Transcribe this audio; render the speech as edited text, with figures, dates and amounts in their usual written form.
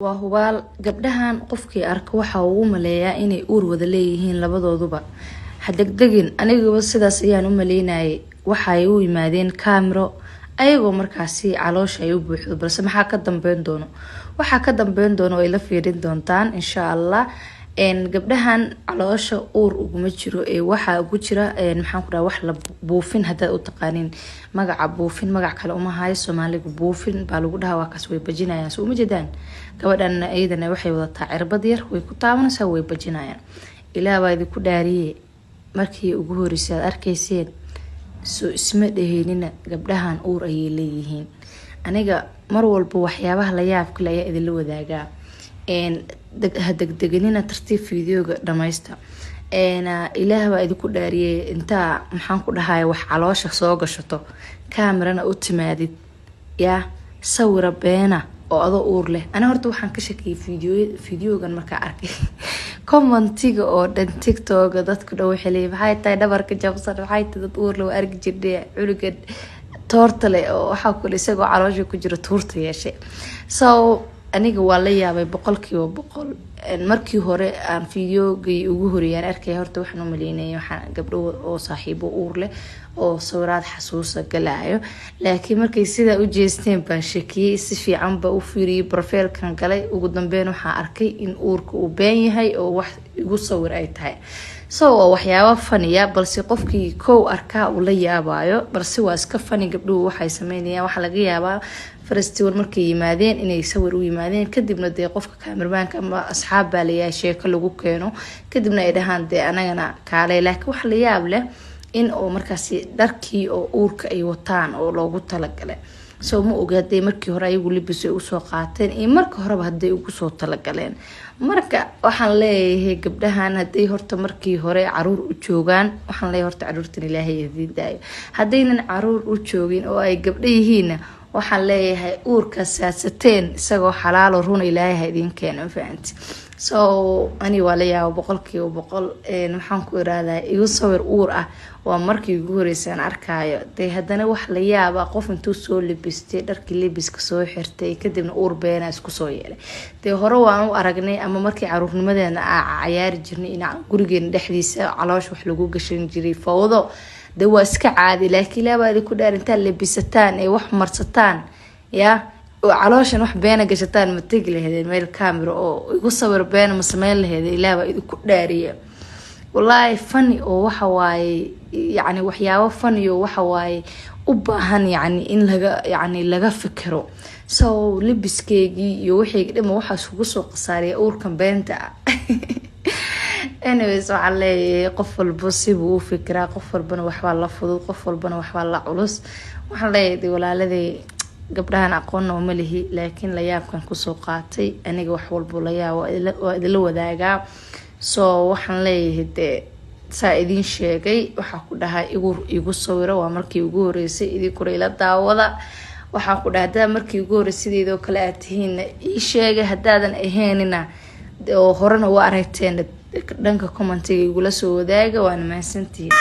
Waa hubaal, gabdhahan qofkii arka waxa uu u maleeyaa inay uur wada leeyihiin labadooduba. Ha degdegin, aniguba sidaas ayaan u maleynayay. Waxa ay u yimaadeen kaamiro ayagoo markaasi caloosha ay u buuxdo, balse maxaa ka dambeyn doono? Waxaa ka dambeyn doono ay la fiirin doontaan, insha Allah. Gabdhahan caloosha uur uguma jiro ee waxaa ugu jira, maxaan ku dhaha, wax la buufin haddaad u taqaanin magaca buufin, magac kale uma hayo. Soomaaliga buufin baa lagu dhahaa. Waa kaas, way bajinayaan, soo uma jeedaan? Gabadhan iyadana waxay wadataa cirbad yar, way ku taabanaysaa, way bajinayaan. Ilaah baa idinku dhaariye, markii ugu horeysay aad arkayseen, soo isma dhaheynina gabdhahan uur ayay leeyihiin? Aniga mar walba waxyaabaha la yaab kale ayaa idinla wadaagaa. Ha degdeganina, tartiib videoga dhamaysta. Ilaah baa idinku dhaariyey, intaa, maxaan ku dhahay, wax caloosha soo gashato, kamerana u timaadid, yaa sawira beena oo adoo uur leh. Ani horta waxaan ka shakiyay videogan markaa arkay commentiga oo dhan TikToka. Dadku dhan waxay leeyihin, "Maxay tahay dhabarka jabsan? Maxay tahay dad uur leh? Waa arki jirnay cunuga toorta leh oo waxaa kule isagoo caloosha ku jira tuurta yeeshay." So aniga waa la yaabay 100%. Markii hore aan videogii ugu horeeyaan arkay, horta waxaan u maleynayay waxaan gabdho oo saaxiibo uur leh oo sawiraad xasuusa galaayo, laakiin markay sidaa u jeesteen baan shakiyey. Si fiican baa u fiiriyey, profilekan galay. Ugu dambeyn waxaan arkay in uurka uu been yahay oo wax igu sawir ay tahay. So waa waxyaabo funny ah, balse qofkii kow arkaa uu la yaabayo, balse waa iska funny. Gabdhuhu waxay sameynayaan, waxaa laga yaabaa first one markay yimaadeen inay sawir u yimaadeen, kadibna dee qofka cameramanka ama asxaab baa layahay sheeko lagu keeno, kadibna ay dhahaan, "Dee anagana kaalay." Laakiin waxa la yaab leh in oo markaasi dharkii oo uurka ay wataan oo loogu talagalay. So ma ogi hadday markii hore ayagu libis ay usoo qaateen iyo marka horeba hadday ugu soo talagaleen. Marka waxaan leeyahay, gabdhahan hadday horta markii hore caruur u joogaan, waxaan leeyahay horta caruurtan Ilaahay idiin daayo. Haddaynan caruur u joogin oo ay gabdho yihiinna, waxaan leeyahay uurka saadsateen isagoo xalaalo runa Ilaahay ha idiin keeno. Fahanti? So ani waa la yaaba 100%. Maxaan ku irahdaa, igu sawir uur ah waa markii ugu horeysa aan arkaayo. Dee haddana wax la yaaba, qof intuu soo libistay, dharkii libiska soo xirtay, kadibna uur beena isku soo yeelay. Dee hore waan u aragnay, ama markii caruurnimadeena aa cayaari jirnay in gurigeena dhexdiisa caloosha wax lagu gashan jiray, fawdo dee waa iska caadi. Laakiin Ilaah baa idinku dheer, intaad lebisataan ee wax marsataan, yaa oo calooshan wax beena gashataan, ma tegi laheedeen meel camera oo igu sawir beena ma sameyn laheedeen? Ilaah baa idinku dhaariya. Wallaahi funny oo waxa waaye, yacni waxyaabo funny oo waxa waaye u baahan yacni in laga, yacni laga fikiro. So libiskeygii iyo wixii dhima waxaa iskugu soo khasaariya uurkan beenta ah. Anyways, waxaan leeyahay qof walba sibuu u fikiraa, qof walbana waxbaa la fudud, qof walbana waxbaa la culus. Waxaan leeyahay de walaaladay, gabdhahan aqoonna uma lihi, laakiin layaabkan kusoo qaatay. Aniga wax walbo layaab waa idinla wadaagaa. So waxaan leeyahay, dee saa idiin sheegay, waxaa ku dhahay igu sawiro waa markii ugu horeysay, idinkuna ila daawada. Waxaa ku dhahay, haddaad markii ugu horreysay sideedoo kale aad tihiinna, ii sheegay. Haddaadan ahaynina oo horena u aragteen, dhanka commentiga igula soo wadaaga. Waana mahadsantihiin.